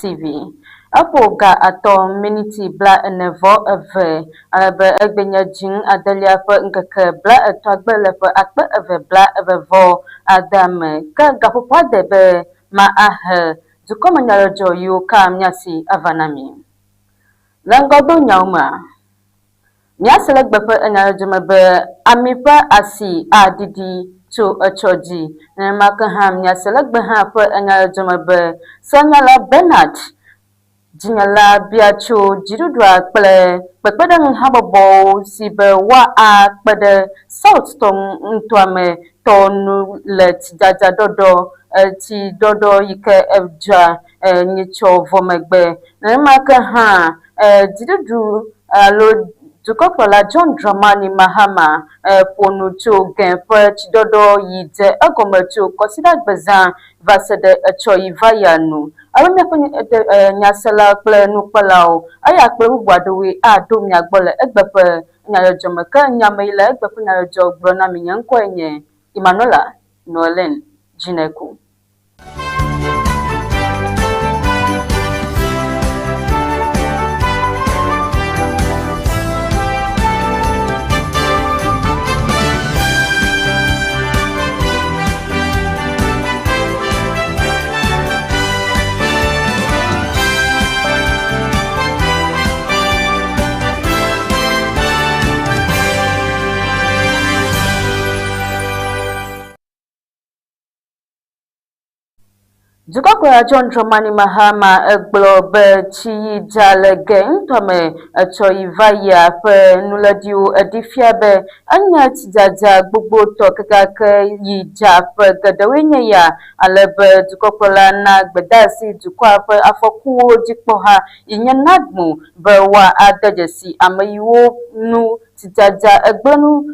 TV. Eƒo ga atɔ miniti bla ene vɔ eve ale be egbe nye dziŋ adelia ƒe ŋkeke bla etɔ̃agbe le ƒe 2022 me. Ke gaƒoƒoa de be ma ahe dukɔmenyadzɔdzɔ yiwo ka mía si ava na mi. Le ŋgɔdonyawo mea, Míase le egbe ƒe nyadzɔdzɔ me be ami ƒe asi aɖiɖi tso etsɔ dzi. Nenema ke hã míase le egbe hã ƒe nyadzɔdzɔ me be senyala Bernard Dzinyela bia tso dziɖuɖua kple kpekpeɖeŋu habɔbɔwo si be woakpe ɖe South tɔ nutoa me tɔwo ŋu le tsidzadza ɖɔɖɔ, tsiɖɔɖɔ yi ke dzɔa nyitsɔ vɔ megbe. Nenema ke hã Dziɖuɖu alo dukɔkplɔla John Dramani Mahama ƒo nu tso gɛ ƒe tsiɖɔɖɔ yi dze egɔme tso Kɔsiɖagbe zã vaseɖe etsɔ yi va yia nu. Alo míaƒe nyaselawo kple nukpɔlawo, eya kple bubu aɖewoe aɖo mia gbɔ le egbe ƒe nyadzɔdzɔ me. Ke nya me yi le egbe ƒe nyadzɔdzɔ gblɔ na mi. Nye ŋkɔe nye Emmanuela Noeline Dzineku. Dukɔkplɔla John Dramani Mahama egblɔ be tsi yi dza le ge ŋutɔ me etsɔ yi va yia ƒe nuléɖiwo eɖi fia be enye tsidzadza gbogbotɔ kekeake yi dza ƒe geɖewoe nye ya ale be dukɔkplɔla na gbedeasi dukɔa ƒe afɔkuwo dzikpɔha yi nye NADMO be woade dzesi ameyiwo nu Tsidzadza egblẽ nu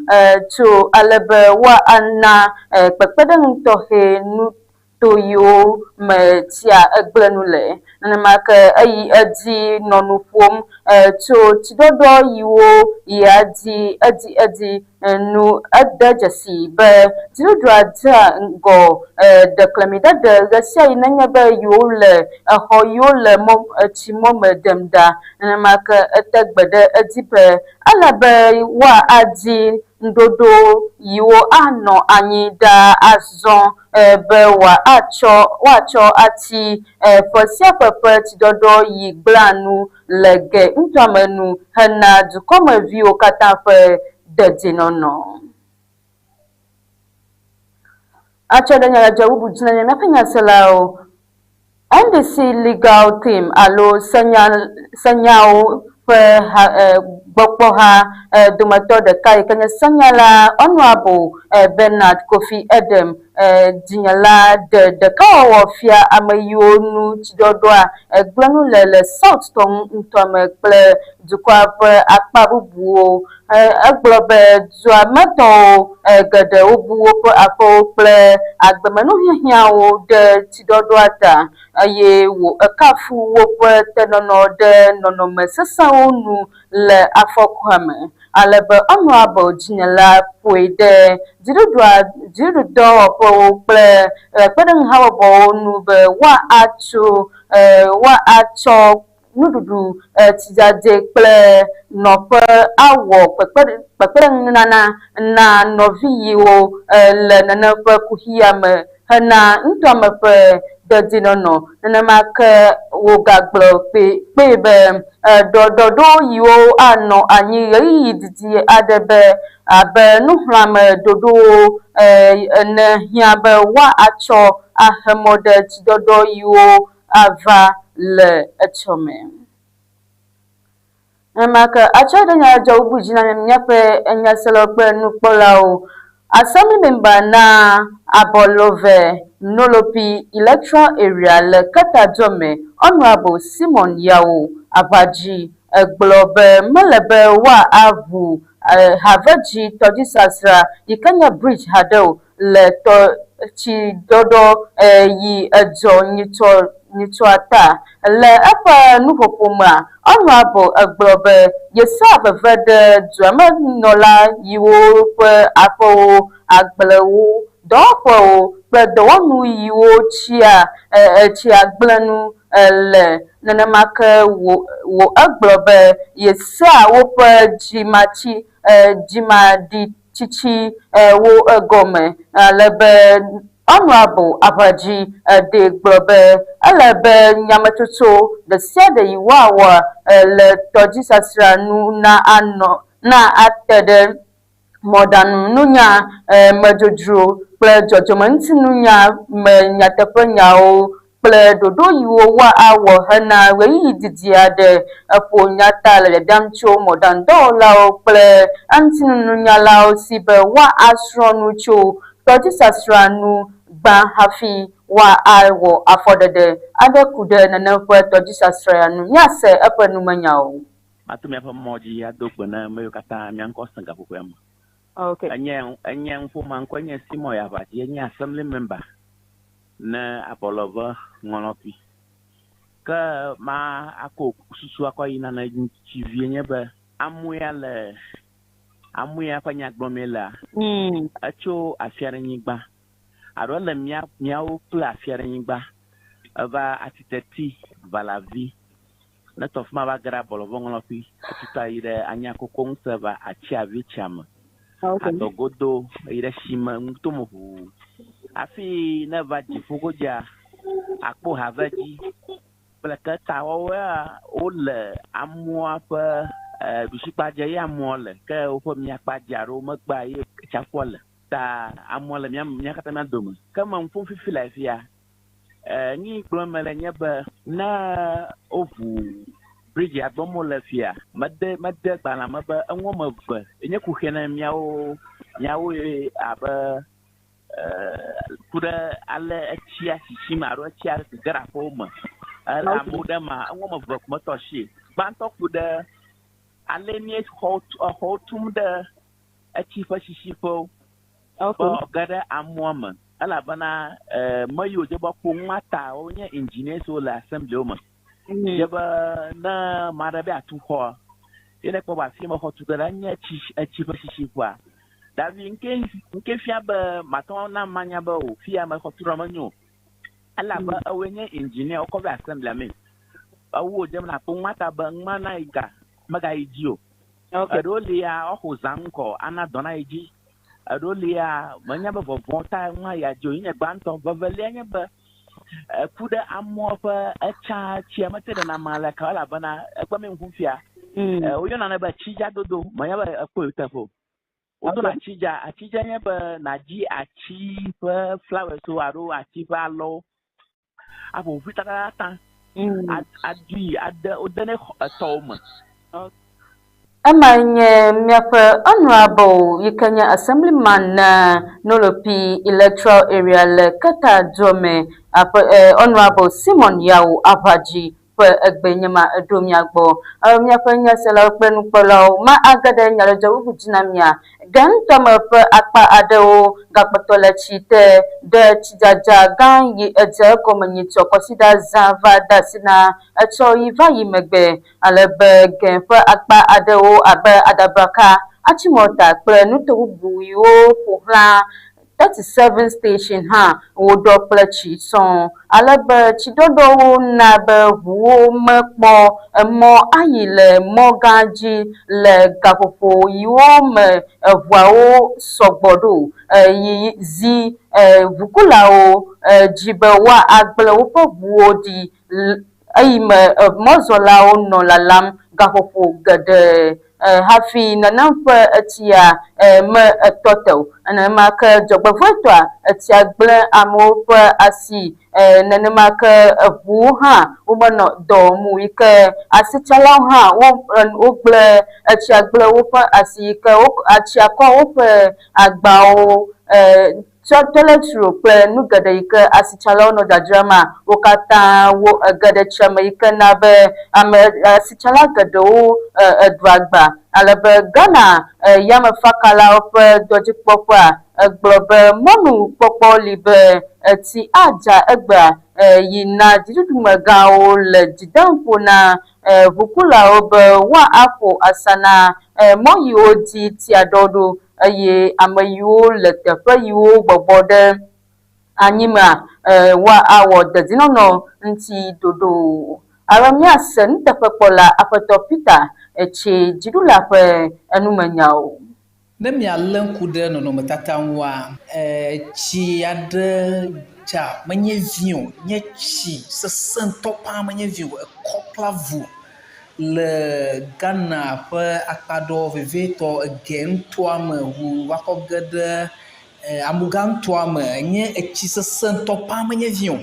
tso ale be woana kpekpeɖeŋu tɔxɛ nuto yiwo me tsia egblẽ nu le. Nenema ke eyi edzi nɔ nu ƒom tso tsiɖɔɖɔ yiwo yia dzi edziedzi nu. Ede dzesii be dziɖuɖua dzea ŋgɔ ɖeklemiɖeɖe ɣesiaɣi nenye be yewole exɔ yiwo le mɔ tsimɔ me ɖem ɖa. Nenema ke ete gbe ɖe edzi be ele be woadi ŋuɖoɖo yiwo anɔ anyi ɖaa azɔ be woatsɔ woatsɔ atsi ƒe sia ƒe ƒe tsiɖɔɖɔ yi gblẽa nu le ge ŋutɔa me nu hena dukɔmeviwo katã ƒe dedienɔnɔ. Atsɔ ɖe nyadzɔdzɔ bubu dzi na míaƒe nyaselawo. NDC Legal Team alo senya senyawo ƒe ha e gbɔkpɔha e dometɔ ɖeka yi ke nye senyala Honourable e Bernard Kofi Edem e dzinyela ɖe ɖekawɔwɔ fia ame yiwo nu tsiɖɔɖɔa egblẽ nu le le South tɔ ŋutɔ me kple dukɔa ƒe akpa bubuwo. Egblɔ be dua me tɔwo geɖewo bu woƒe aƒewo kple agbemenuhiahiãwo ɖe tsiɖɔɖɔa ta, eye wòkafu woƒe tenɔnɔ ɖe nɔnɔme sesẽwo nu le afɔkua me, ale be Honourable dzinyela ƒoe ɖe dziɖuɖua, dziɖuɖudɔwɔƒewo kple kpekpeɖeŋuhabɔbɔwo nu be woatso, woatsɔ nuɖuɖu, tsidzadze kple nɔƒe awɔ kpekpeɖeŋununana na nɔvi yiwo le nene ƒe kuxia me hena nutoame ƒe dedienɔnɔ. Nenema ke wògagblɔ kpee be ɖɔɖɔɖo yiwo anɔ anyi ɣeyiɣi didi aɖe be abe nuxlɔ̃ame ɖoɖowo ene hiã be woatsɔ axe mɔ ɖe tsiɖɔɖɔ yiwo ava le etsɔme. Nenema ke atsɔ ɖe nyadzɔdzɔ bubu dzi na míaƒe nyaselawo kple nukpɔlawo. Assembly member na Abolove Nolopi Electoral Area le Keta dua me, Honourable Simon Yawo Aʋadzi egblɔ be mele be woaʋu havedzi tɔdzisasrã yi ke nye bridge haɖe o le tɔ tsi ɖɔɖɔ yi edzɔ nyitsɔ nyitsɔa ta. Le eƒe nuƒoƒo mea, Honourable egblɔ be yesea veve ɖe dua me nɔla yiwo ƒe aƒewo, agblewo, dɔwɔƒewo kple dɔwɔnu yiwo tsia etsia gblẽ nu. le. Nenema ke wò, wò egblɔ be yesea woƒe dzimatsi, dzimaɖitsitsi wo gɔme ale be Honourable Aʋadzi ɖee gblɔ be ele be nyametsotso ɖesiaɖe yi woawɔ le tɔdzisasrã nu na anɔ na ate ɖe mɔɖaŋununya me dzodzro kple dzɔdzɔmeŋutinunya me nyateƒenyawo kple ɖoɖo yiwo woawɔ hena ɣeyiɣi didi aɖe. Eƒo nya ta le biabiam tso mɔɖaŋudɔwɔlawo kple eŋutinunyalawo si be woasrɔ̃ nu tso tɔdzisasrã nu gbã hafi woawɔ afɔɖeɖe aɖe ku ɖe nenem ƒe tɔdzisasrã ya ŋu. Míase eƒe numenyawo. Mato miaƒe mɔ dzi ado gbe na ame yiwo katã mia ŋkɔ sẽ gaƒoƒoea me. Okay. Enye enye ŋƒoma ŋkɔe nye Simon Yaʋadzi, enye assembly member ne Abɔlɔve ŋɔlɔƒi. Ke ma ako susu akɔ yi nane ŋuti vie nye be amuya le amuya ƒe nya gblɔm lea, etso afiaɖenyigba alo ele mía míawo kple afiaɖenyigba eva atiteti valavi Ne tɔ fima va ge ɖe abɔlɔvɔ ŋlɔƒi, etuta yi ɖe anya koko ŋusẽ va atsi avi tsia me. Adɔgodo yi ɖe tsi me ŋutome ʋuu. Hafi ne va dziƒo godzia, akpɔ have dzi kple ke ta woawoa wole amua ƒe ɖusikpadze ye amua le ke woƒe miakpadze alo megbea ye tsiaƒua le. Ta amua le mía mía katã mía dome. Ke me ŋu ƒom fifi le afia. Nu yi gblɔm mele nye be ne woʋu bridzia gbɔm wole fia, mede mede gbalẽa me be enu woame eve enye kuxi na míawo míawo abe ku ɖe ale etsia sisim alo etsia gege ɖe aƒewo me. Ele amewo ɖe ma enu woame eve ko metɔ asi. Gbãtɔ ku ɖe ale mí xɔwo exɔwo tum ɖe etsi ƒe sisiƒewo. Ok. Be wòage ɖe amua me elabena me yiwo dze be woakpɔ nua ta wonye engineers wo le assembly wo me. Dze be ne ame aɖe be yeatu xɔa, ye ne ekpɔ be afi me xɔ tu ge ɖe enye etsi etsi ƒe sisiƒea. Davi ŋke ŋke fia be mate ŋu ana manya be o fi ya me xɔ tu ɖoa menyo o. Elabe ewòe nye engineer wokɔ va assembly mee. Ewò dze be nakpɔ nua ta be nua nayi ga megayi dzi o. Ok. Eɖewo lia woaxo zã ŋkɔ ana dɔ nayi dzi. Eɖewo lia, menya be vɔvɔ̃ ta nua ya dzo nye gbãtɔ. Vevelia nye be eku ɖe amewo ƒe etsa tsia mete ɖena ame aleke o elabena egbe mi ŋku fia. Woyɔna ne be tsidzadodo. Menya be ekpɔe teƒe o. Wodona atsidza. Atsidza nye be nàdzi atsi ƒe flowers alo atsi ƒe alɔwo aƒo ƒu tatata adui ade wode ne etɔwo me. Emae nye míaƒe Honourable yi ke nye Assemblyman na Nolopi Electoral Area le Keta dua me, aƒe Honourable Simon Yao Aʋadzi ƒe egbe nye ma eɖo mía gbɔ. Míaƒe nyaselawo kple nukpɔlawo ma age ɖe nyadzɔdzɔ bubu dzi na mía. Gɛntɔme ƒe akpa aɖewo gakpɔtɔ le tsi te ɖe tsidzadza gã yi edze egɔme nyitsɔ kɔsiɖa zã va de asi na etsɔ yi va yi megbe ale be gɛ ƒe akpa aɖewo abe Adabraka, Achimota kple nuto bubu yiwo ƒo xlã 37 Station hã woɖɔ kple tsi sɔŋ ale be tsiɖɔɖɔwo na be ʋuwo mekpɔ emɔ ayi le mɔ gã dzi le gaƒoƒo yiwo me eʋuawo sɔgbɔ ɖo o. Yi zi ʋukulawo dzi be woagblẽ woƒe ʋuwo ɖi eyime mɔzɔlawo nɔ lalam gaƒoƒo geɖe hafi nenem ƒe etsia me etɔ te o. Nenema ke dzɔgbevɔ̃etɔa, etsia gblẽ amewo ƒe asi. Nenema ke eʋuwo hã womenɔ dɔ wɔm o yi ke asitsalawo hã wogblẽ etsia gblẽ woƒe asi yi ke etsia kɔ woƒe agbawo Tsɔ toiletro kple nu geɖe yi ke asitsalawo nɔ dzadzram-a, wo katã wo ege ɖe tsia me yi ke na be ame asitsala geɖewo ɖu agba. Ale be Ghana yamefakalawo ƒe dɔdzikpɔƒea gblɔ be mɔnukpɔkpɔ li be tsi adza egbea yi na dziɖuɖumegãwo le dzi dem ƒo na ʋukulawo be woaƒo asa na mɔ yiwo dzi tsia ɖɔ ɖo eye ame yiwo le teƒe yiwo bɔbɔ ɖe anyi mea, woawɔ dedinɔnɔ ŋuti ɖoɖowo. Ale míase nuteƒekpɔla Aƒetɔ Peter Etche dziɖula ƒe enumenyawo. Ne míalé ŋku ɖe nɔnɔmetata ŋua, tsi aɖe dza, menye vi o, nye tsi sesẽ ŋutɔ paa menye vi o, ekɔ kple avu le Ghana ƒe akpa ɖewo vevietɔ ege nutoa me ŋu va kɔ ge ɖe Amuga nutoa me nye etsi sesẽ ŋutɔ paa menye vi o.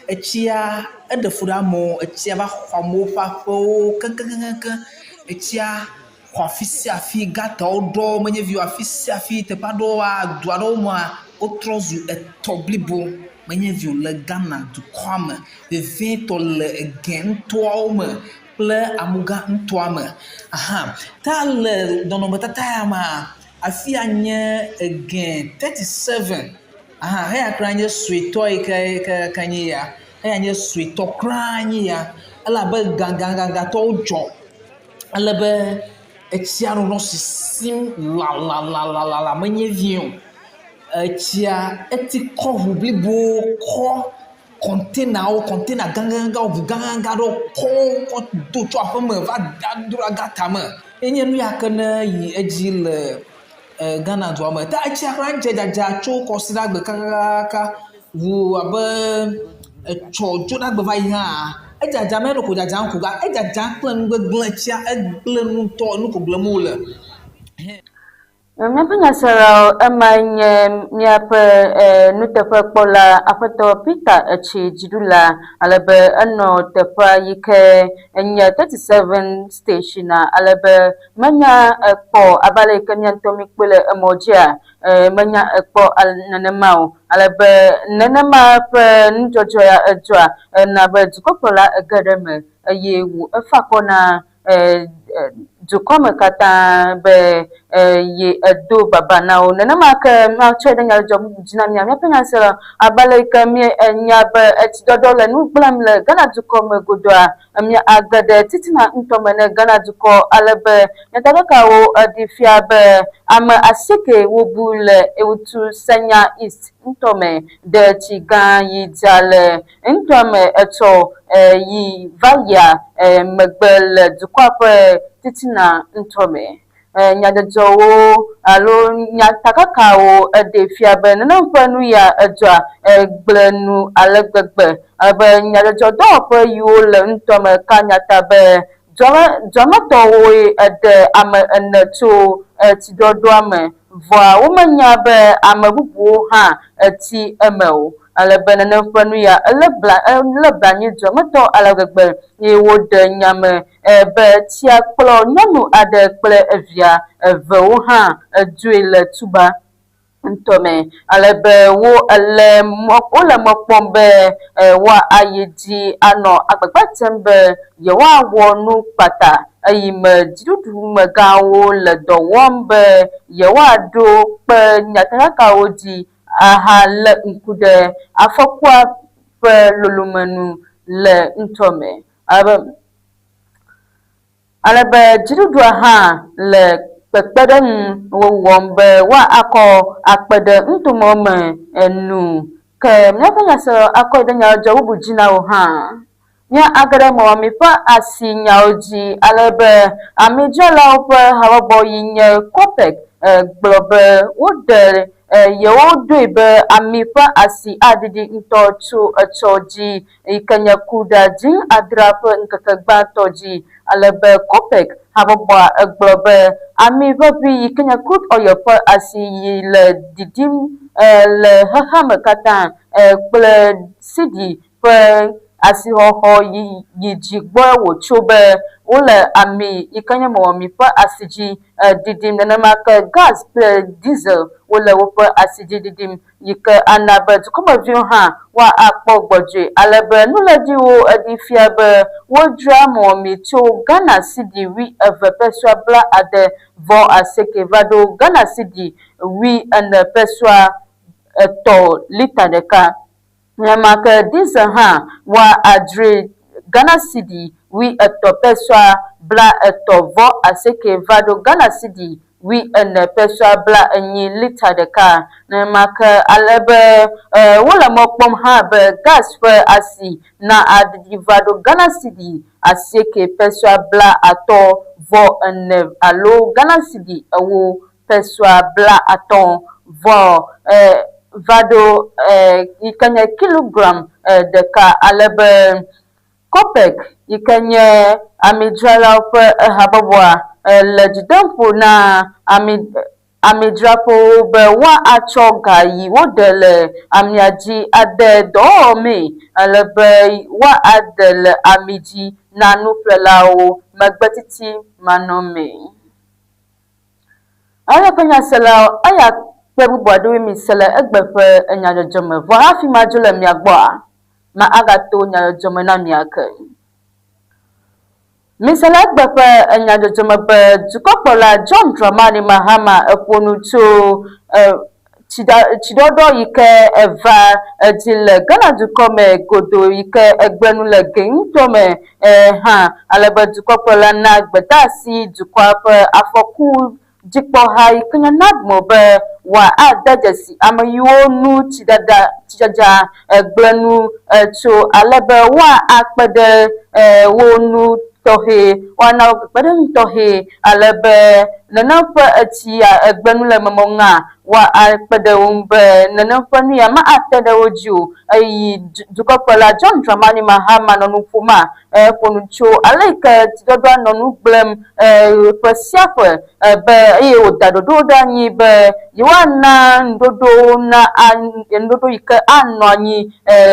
Etsia eɖe fu ɖe amewo, etsia va xɔ amewo ƒe aƒewo keŋkeŋkeŋkeŋ. Etsia xɔ afi sia afi, gatawo ɖɔ menye vi o, afi sia afi teƒe aɖewoa, du aɖewo mea, wotrɔ zu etɔ blibo menye vi o le Ghana dukɔa me vevietɔ le ege nutoawo me kple amuga nutoa me hã. Ta le nɔnɔmetata ya mea, Afi ya nye ege 37 aha eya kura nye suetɔ yi ke ke nye ya. Eya nye suetɔ kura nye ya elabe gãgãgãtɔwo dzɔ ale be etsia nɔ sisim lalalalalala menye vie o. Etsia eti kɔ ŋu blibo kɔ kɔntenawo, kɔntena gãgãgãwo, ŋu gãgãgã aɖewo kɔ wo kɔ do tso aƒeme va da do ɖe gata me. Enye nu ya ke ne yi edzi le Ghana dua me. Ta etsia kura dze dzadza tso kɔsiɖagbe kakakaka ŋu abe etsɔ dzoɖagbe va yi hã edzadza menye ɖeko dzadzam ko gake edzadza kple nu gbegblẽ tsia egblẽ nu ŋutɔ nu ko gblẽm wole. Míaƒe nyaselawo, emae nye míaƒe nuteƒekpɔla Aƒetɔ Peter Etsi dziɖula ale be enɔ teƒea yi ke nye 37 station ale be menya ekpɔ abe ale yi ke mía ŋutɔ míkpɔe le emɔ dzia, menya ekpɔ nenema o. Ale be nenema ƒe nudzɔdzɔ ya edzɔa, ena be dukɔkplɔla ege ɖe eme eye wò efa akɔ na dukɔ me katã be ye edo baba na wo. Nenema ke míatsɔe ɖe nyadzɔdzɔ bubu dzi na mía míaƒe nyasela abe ale yi ke míenya be etsiɖɔɖɔ le nu gblẽm le Ghana dukɔ me godoa, míage ɖe titina ŋutɔ me ne Ghana dukɔ ale be nyatakakawo ɖi fia be ame asieke wobu le Ewutu Senya East ŋutɔ me ɖe tsi gã yi dza le Ŋutɔa me etsɔ yi va yia megbe le dukɔa ƒe titina ŋutɔ me. Nyadzɔdzɔwo alo nyatakakawo ɖee fia be nenem ƒe nu ya edzɔa gblẽ nu ale gbegbe be nyadzɔdzɔdɔwɔƒe yiwo le ŋutɔa me ka nya ta be Duametɔwoe ɖe ame ene tso tsiɖɔɖɔa me, vɔa womenya be ame bubuwo hã tsi eme o. Ale be nenem ƒe nu ya lé blanui duametɔ ale gbegbe eye woɖe nya me be tsia kplɔ nyɔnu aɖe kple evia evewo hã dzoe le tuba. ŋutɔ me ale be wo le wole mɔ kpɔm be woayi edzi anɔ agbagba dzem be yewoawɔ nu kpata eyi me dziɖuɖumegãwo le dɔ wɔm be yewoaɖo kpe nyatakakawo dzi ahalé ŋku ɖe afɔkua ƒe lolome nu le ŋutɔ me. Ale be. Ale be dziɖuɖua hã le kpekpeɖeŋu wɔm be woakɔ akpe ɖe nutomɔ me nu. Ke míaƒe nyaselawo akɔe ɖe nyadzɔdzɔ bubu dzi na wò hã. Mía age ɖe mɔmemi ƒe asi nyawo dzi ale be amidzralawo ƒe habɔbɔ yi nye COPEC gblɔ be woɖe yewoɖoe be ami ƒe asi aɖiɖi ŋutɔ tso etsɔ dzi yi ke nye Kuɖa Dzĩ Adrea ƒe ŋkeke gbãtɔ dzi, ale be COPEC habɔbɔa gblɔ be ami ʋeʋĩ yi ke nye crude oil ƒe asi yi le ɖiɖim le xexeame katã kple cedi ƒe asixɔxɔ yi dzi gbɔe wòtso be wole ami yi ke nye mɔmemi ƒe asi dzi ɖiɖim. Nenema ke gas kple diesel wole woƒe asi dzi ɖiɖim. yi ke ana be dukɔmeviwo hã woakpɔ gbɔdzɔe ale be nuléɖiwo ɖi fia be wodzra mɔmi tso Ghana sidi wuieve pesua bla ade vɔ asieke va ɖo Ghana sidi wuiene pesua etɔ lita ɖeka. Nenema ke diesel hã woadzrae Ghana sidi wuietɔ pesua bla etɔ vɔ asieke va ɖo Ghana sidi wuiene pesewa blaenyi lita ɖeka. Nenema ke ale be wole mɔ kpɔm hã be gas ƒe asi na aɖiɖi va ɖo Ghana cedi asieke pesewa 54 alo Ghana cedi ewo pesewa 50 vɔ va ɖo yi ke nye kilogram ɖeka ale be COPEC yi ke nye amidzralawo ƒe habɔbɔa le dzi dem ƒo na ami amidzraƒewo be woatsɔ ga yi woɖe le amia dzi ade dɔwɔwɔ mee ale be woaɖe le ami dzi na nuƒlelawo megbetiti manɔmee. Eya ƒe nyaselawo, eya kple bubu aɖewoe mise le egbe ƒe nyadzɔdzɔ me. Vɔ hafi madzo le mia gbɔa, ma agato nyadzɔdzɔ me na mi ake. Mise le egbe ƒe nyadzɔdzɔ me be dukɔkplɔla John Dramani Mahama eƒo nu tso tsiɖɔɖɔ yi ke eva edzi le Ghana dukɔ me godoo yi ke egblẽ nu le gɛ ŋutɔ me hã ale be dukɔkplɔla na gbedeasi dukɔa ƒe afɔku dzikpɔha yi ke nye NADMO be wòade dzesi ame yiwo nu tsidada tsidzadza gblẽ nu tso ale be woakpe ɖe wo ŋu tɔxɛ, woana wo kpekpeɖeŋu tɔxɛ ale be nenem ƒe etsi ya egblẽ nu le eme ŋua, woakpe ɖe wo ŋu be nenem ƒe nu ya mate ɖe wo dzi o. Eye dukɔkplɔla John Dramani Mahama nɔ nu ƒoma, eƒo nu tso ale yi ke tsiɖɔɖɔa nɔ nu gblẽm ƒe sia ƒe be eye wòda ɖoɖowo ɖe anyi be yewoana nuɖoɖowo na nuɖoɖo yi ke anɔ anyi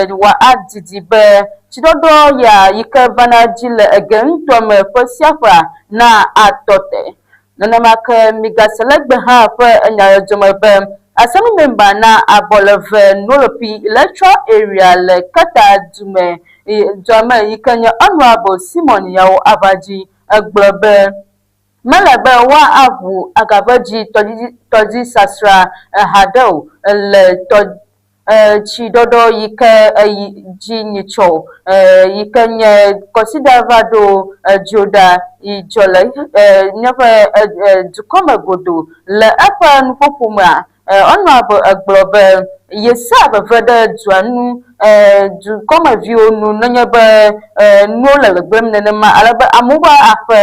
wòadidi be tsiɖɔɖɔ ya yi ke vana dzi le ege ŋutɔ me ƒe sia ƒea na atɔ te. Nenema ke migase le egbe hã ƒe nyadzɔdzɔ me be Assembly Member na Abɔleve Nolopi Electoral Area le Keta du me dua me yi ke nye Honourable Simon Yawo Avadzi egblɔ be mele be woaʋu agavedzi tɔdzisasrã haɖe o le tɔ tsiɖɔɖɔ yi ke yi dzi nyitsɔ yi ke nye kɔsiɖa va ɖo dzoɖa yi dzɔ le míaƒe dukɔme godo. Le eƒe nuƒoƒo mea, Honourable egblɔ be yesea veve ɖe dua nu, dukɔmeviwo nu nenye be nuwo le gbegblẽm nenema ale be amewo ƒe aƒe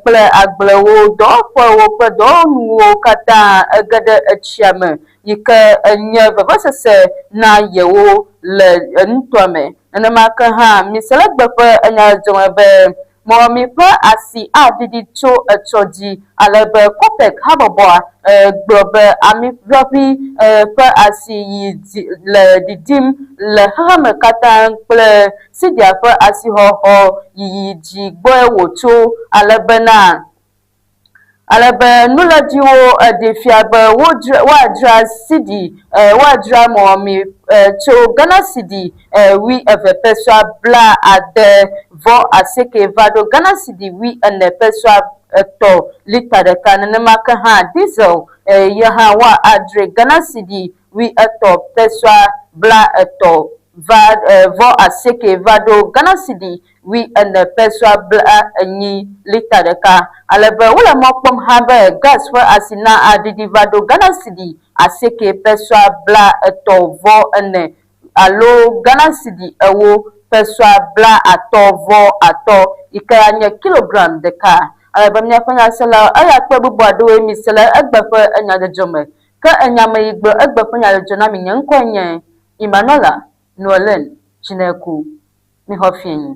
kple agblewo, dɔwɔƒewo kple dɔwɔnuwo katã ege ɖe etsia me. yi ke nye vevesese na yewo le nutoa me. Nenema ke hã, mise le gbe ƒe nyadzɔdzɔ me be, Mewɔ mi ƒe asi aɖiɖi tso etsɔ dzi ale be COPEC habɔbɔa gblɔ be ami ʋeʋĩ ƒe asi yi dzi le ɖiɖim le xexeme katã kple Sidia ƒe asixɔxɔ yiyi dzi gbɔe wòtso ale bena Ale be nulédziwo ɖee fia be wodzra woadzra sidi woadzra mɔmi tso Ghana sidi wuieve pesua 69 va ɖo Ghana sidi 43.3 lita ɖeka. Nenema ke hã diesel ye hã woadzrae Ghana sidi 83 pesua 30 va vɔ asieke va ɖo Ghana sidi 40 pesua 40 lita ɖeka. Ale be wole mɔ kpɔm hã be gas ƒe asi na aɖiɖi va ɖo Ghana cedi asieke pesua 30.4 alo Ghana cedi ewo pesua 55.5 yi ke anye kilogram ɖeka. Ale be míaƒe nyaselawo eya kple bubu aɖewoe mise le egbe ƒe nyadzɔdzɔ me. Ke enya me yi gblɔ egbe ƒe nyadzɔdzɔ na mi nye ŋkɔe nye Emmanuella Noelen Dzineku. Mixɔ fiẽ.